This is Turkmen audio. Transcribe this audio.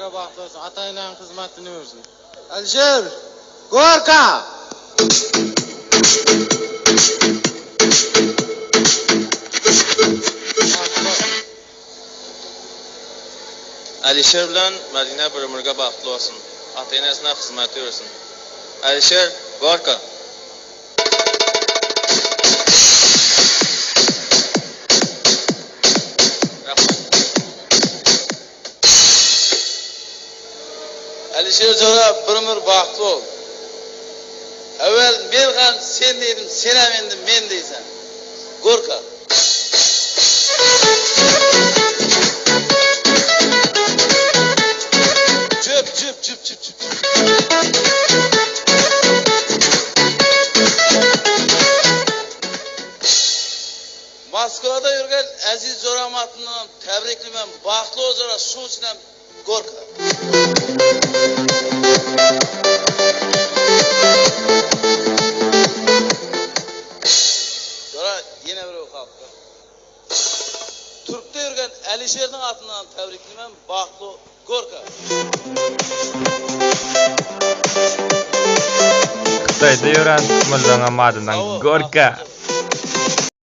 ömürge bagtly bolsun. Ata-enäniň hyzmatyny görsün. Alişer, Gorka! Alişer bilen Madina bir ömürge bagtly bolsun. Ata-enesine hyzmat görsün. Alişer, Gorka! Alişer jora bir ömür bagtly bol. Äwel men ham sen diýdim senem indi men diýsen. Gorka. Jüp jüp jüp jüp jüp. Moskwada ýörgen eziz joram atyndanam täbriklimen bagtly bol jora şuň üçinem gorka. Jora ýene birew galypdyr. Türkde ýörgen Alişerdiň atyndanam täbriklimen bagtly gorka. Hytaýda ýören mullaňam adyndan Sag bol gorka. bagtly jora.